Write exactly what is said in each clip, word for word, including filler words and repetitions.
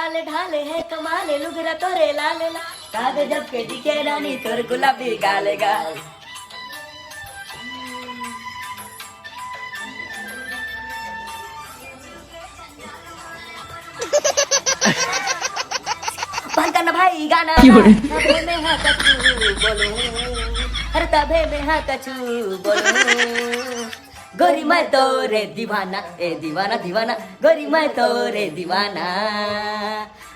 लाल ढाले है कमाले लुगरा तोरे लाल लाल। का गजब के दिखे रानी तोर गुलाबी गाल गाल। बंद करना भाई गाना। क्यों रे? तबे में हाँ कछु बोलूं, अरे तबे में हाँ कछु बोलूं। गोरी मैं तोरे दीवाना, ए दीवाना दीवाना। गोरी मैं तोरे दीवाना,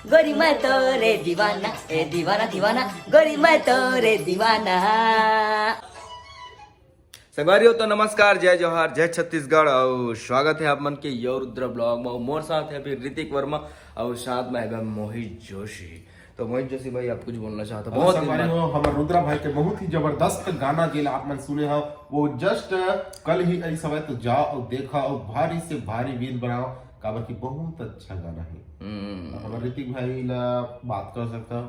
गोरी मैं तोरे दीवाना, ए दीवाना दीवाना। गोरी मैं तोरे दीवाना। संगवारी हो तो नमस्कार, जय जोहार, जय छत्तीसगढ़, और स्वागत है आप मन के यो रुद्र ब्लॉग में। मोर साथ है अभी ऋतिक वर्मा और साथ में है मोहित जोशी। तो मोहित जोशी भाई, आप कुछ बोलना चाहते हो? अरे बहुत दिन संगवारी बाद। हो, हमर रुद्रा भाई के बहुत ही जबरदस्त गाना जेला आप मन सुने हो, वो जस्ट कल ही आई समय तो जाओ और देखा और भारी से भारी वीर बनाओ, काबर की बहुत अच्छा गाना है। हम्म। हमर ऋतिक भाई ला बात कर सकता।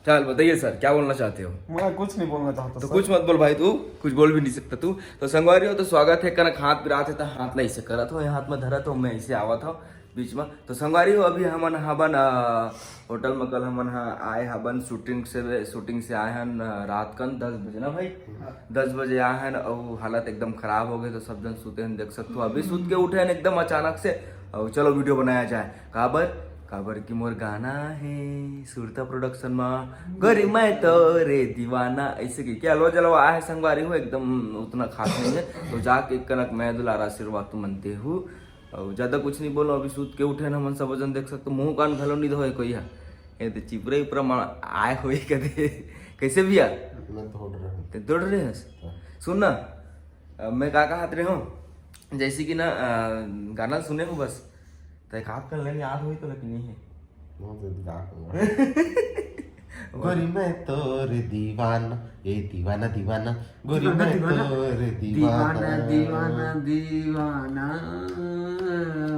चल बताइए सर, क्या बोलना चाहते हो? मैं कुछ नहीं बोलना चाहता तो सर। कुछ मत बोल भाई, तू कुछ बोल भी नहीं सकता तू। तो संगवारी हो तो स्वागत है, कनक हाथ पिरात है तो हाथ ला ऐसे करत हो, ये हाथ में धरत हो, मैं ऐसे आवत हो बीच में। तो संगवारी हो, अभी हमन हबन अ, होटल में, कल हमन ह आए हबन शूटिंग से, शूटिंग से आए हन अ, रात कन दस बजे ना भाई, दस बजे आए हन और हालत एकदम खराब हो गए, तो सब जन सुते हन, देख सकते हो। अभी सुत के उठे हन एकदम अचानक से, और चलो वीडियो बनाया जाए। काबर? काबर कि मोर गाना है सुरता प्रोडक्शन में, गोरी मैं तोरे दीवाना, ऐसे कि क्या लो जलवा आए है संगवारी हो, एकदम उतना खास नहीं है। तो जाके कनक मैं दुलारा आशीर्वाद तुमन देहू। और ज्यादा कुछ नहीं बोलो, अभी सूत के उठे ना हमन सब जन, देख सकते हो, मुंह कान घलो नहीं धोए कोई है। ये तो चिपरे उपरा मा आए होई कदे। कैसे भैया? मैं तो दौड़ रहा हूँ। ते दौड़ रहे हस? हाँ। सुन ना, अ, मैं का कहत रहे हूँ, जैसे कि ना अ, गाना सुने हो बस, तो एक हाथ कर लेने याद होई तो, लेकिन नहीं है। वो तो गा दूंगा। गोरी मैं तोरे दीवाना, ए दीवाना दीवाना, गोरी दीवाना, मैं दीवाना। तोरे दीवाना, दीवाना। दीवाना, दीवाना,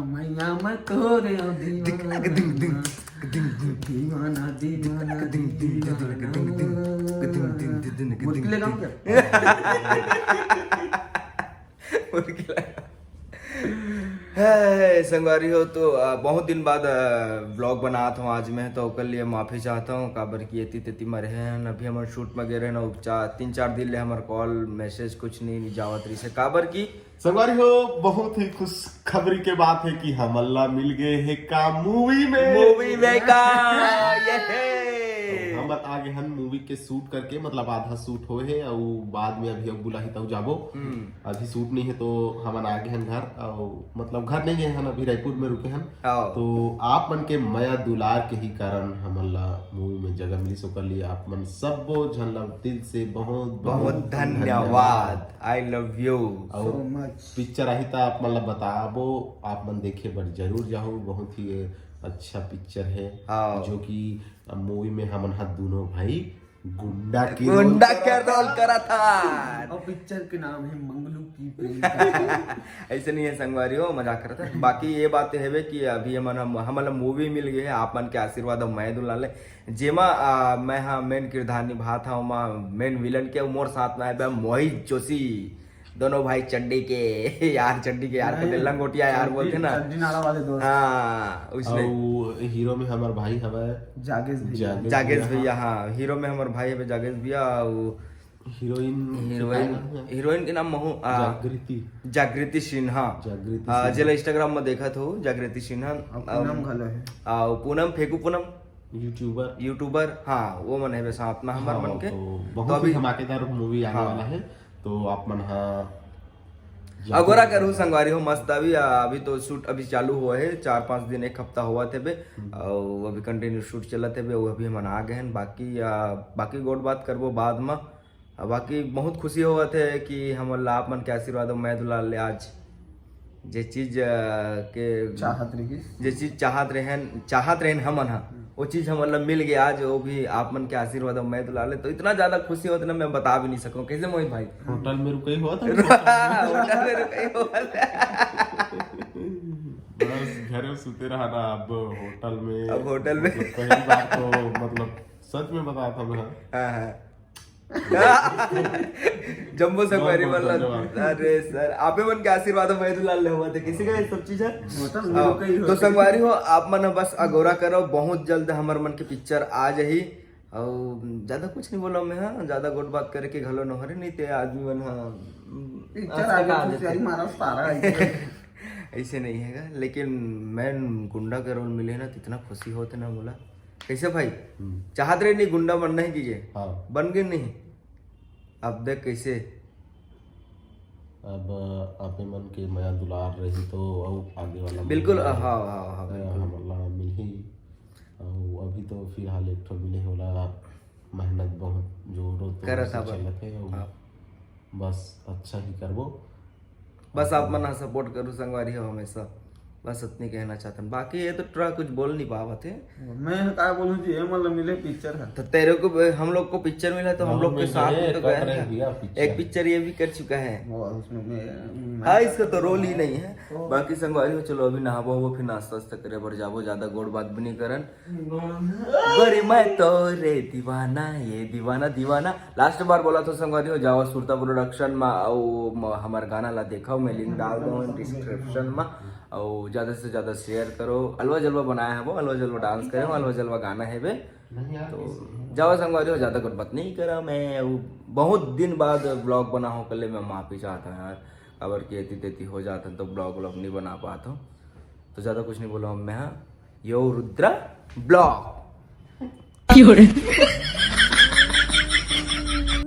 मैया मैं तोरे ओ दिक, दीवाना। अक, दिंग, दिंग, दिंग, दिंग। दीवाना, दीवाना, दिक, अक, दिंग, दिंग, दिंग, दिंग, दिंग, दिंग, दिंग, दिंग, दिंग, दिंग, दिंग, मुर्गी दिंग, लगाऊं दिंग। क्या? मुर्गी लगा। हे, संगवारी हो तो, अ, बहुत दिन बाद, अ, ब्लॉग बनात हूँ आज मैं, तो ओकर लिए माफी चाहता हूँ, काबर कि एती तेती में रहे हन, अभी हमर शूट में गए रहे ना, चा-, तीन चार दिन ले हमर कॉल मैसेज कुछ नहीं, नहीं जावत रही से, काबर कि संगवारी हो, बहुत ही खुशखबरी के बात है कि हमन ला मिल गए है काम मूवी में। मूवी में काम, ये है। हमन आगे हन मूवी के शूट करके, मतलब आधा शूट होए है, और बाद में अभी अब बुलाही तब जाबो। हम्म। अभी शूट नहीं है तो हमन आगे हन घर, और मतलब घर नहीं गए हन, अभी रायपुर में रुके हन। हाँ। तो आप मन के मया दुलार के ही कारण हमन ला मूवी में जगह मिलिस, ओकर लिए आप मन सबो झन ला दिल से बहुत, बहुत बहुत धन्यवाद। धन्यवाद। I love you। और so much। पिक्चर आही त आप मन ला बताबो, आप मन देखे बर जरूर जाहू। बहुत ही अच्छा पिक्चर है, हाँ। जो कि मूवी में हमन हा दोनों भाई गुंडा के गुंडा रोल के करत रोल हा। करत हा। और पिक्चर के नाम है मंगलू की प्रेम कथा। ऐसे नहीं है संगवारी हो, मजाक करत है। बाकी ये बात तो हेबे कि अभी हमन, हम, हमन ला मूवी मिल गई है आप मन के आशीर्वाद और मैं दुलार ले, जेमा, आ, मैं हा मेन किरदार निभात हा, ओमा मेन विलन के, मोर साथ में है बे मोहित जोशी। दोनों भाई चड्डी के यार, चड्डी के यार नहीं, कहते, लंगोटिया यार चड्डी, बोलते ना। चड्डी नाला वाले दोस्त। हाँ, उसने। अउ हीरो में हमर भाई हवय जागेश भैया। जागेश जागेश भैया, भैया, हाँ। हाँ, हीरो में हमर भाई हवे जागेश भैया, अउ हीरोइन के हीरोइन, का नाम है? हीरोइन के नाम महू, आ, जागृति। जागृति सिन्हा। जागृति आ, सिन्हा। जेला Instagram में देखत हो, जागृति सिन्हा। अउ पूनम अउ, घलो है। अउ पूनम, फेकू पूनम। YouTuber। YouTuber, हाँ, वो मन हेबे साथ में हमर हाँ, मन के। तो बहुत तो अभी ही धमाकेदार मूवी आने हाँ। वाला है, तो आप मन हा जरूर अगोरा करू संगवारी हो, मस्त अभी, आ, अभी तो शूट अभी चालू हुआ है, चार पाँच दिन, एक हफ्ता हुआ थे बे, हम्म। और अभी कंटिन्यू शूट चलत है बे, वो अभी हमन आ गए हैं, बाकी, आ, बाकी गोठ बात करबो बाद में। आ, बाकी बहुत खुशी होवत है कि हमन ला आप मन के आशीर्वाद अउ मैं दुलार ले आज जे चीज, अ, के चाहत रहिस। जे चीज चाहत रहेन, चाहत रहेन हमन ह, हम्म। वो चीज हमन ला मिल गया आज, वो भी आप मन के आशीर्वाद अउ मैं दुलार ले। तो इतना ज्यादा खुशी होत ना, मैं बता भी नहीं सकूं। कैसे मोहित भाई? होटल में रुकई होत है। होटल में रुकई होत है। बस घर में सुते रहा ना, अब होटल में। अब होटल में। मतलब पहली बार तो, मतलब सच में बताया था मैं। हाँ, हाँ। जम्बो संगवारी मन ला। अरे सर, आपे मन के आशीर्वाद में दुलार ले हुआ थे, किसी का ये सब चीज है। तो संगवारी हो, आप मन बस अगोरा करो, बहुत जल्द हमर मन के पिक्चर आ जाही। अउ ज्यादा कुछ नहीं बोला मैं, हाँ, ज्यादा गोट बात करे के घलो नोहरे नहीं ते आदमी मन, हाँ। पिक्चर आगे मारा सारा। ऐसे नहीं है, लेकिन मैं गुंडा के रोल मिले ना, कितना खुशी होते ना मोला। कैसे भाई? चाहत रहे नहीं गुंडा बनना है कि ये? हाँ। बन गए नहीं? अब देख कैसे। अब आपे मन के मया दुलार रही तो अउ आगे वाला बिल्कुल। हाँ, हाँ, हाँ, बिल्कुल। हमला मिलही। अउ अभी तो फिलहाल एक ठो मिले होला, मेहनत बहुत जोरों तोर से चलत है। हाँ। बस अच्छा ही करबो। बस आप मन सपोर्ट करो संगवारी हो हमेशा, बस इतनी कहना चाहता हूँ, बाकी ये तो थोड़ा कुछ बोल नहीं पावत है। मैं का बोलूँ जी, ये मतलब मिले पिक्चर है। तो तेरे को, हम लोग को पिक्चर मिला तो हम लोग के साथ में तो गया है। एक पिक्चर ये भी कर चुका है। हाँ, इसका तो रोल ही नहीं है। बाकी संगवारी हो, चलो अभी नहाबो हो, फिर नाश्ता वास्ता करे बर जाबो, ज्यादा गोड़ बात भी नहीं करन। गोरी मैं तो रे दीवाना, ये दीवाना दीवाना। लास्ट बार बोला तो संगवारी हो, जाओ सुरता प्रोडक्शन में, अउ हमार गाना ला देखो, मैं लिंक डाल दूँ डिस्क्रिप्शन में। अउ ज्यादा से ज्यादा शेयर करो। अलवा जलवा बनाया है वो, अलवा जलवा डांस करे हो, अलवा जलवा गाना है बे। तो जाओ संगवारी हो, ज्यादा कुछ बात नहीं करा मैं। बहुत दिन बाद ब्लॉग बना हो कल, मैं माफी चाहता हूँ यार, अबर की एती तेती हो जाता तो ब्लॉग व्लॉग नहीं बना पाता हूँ। तो ज्यादा कुछ नहीं बोला मैं। हाँ, यो रुद्रा ब्लॉग।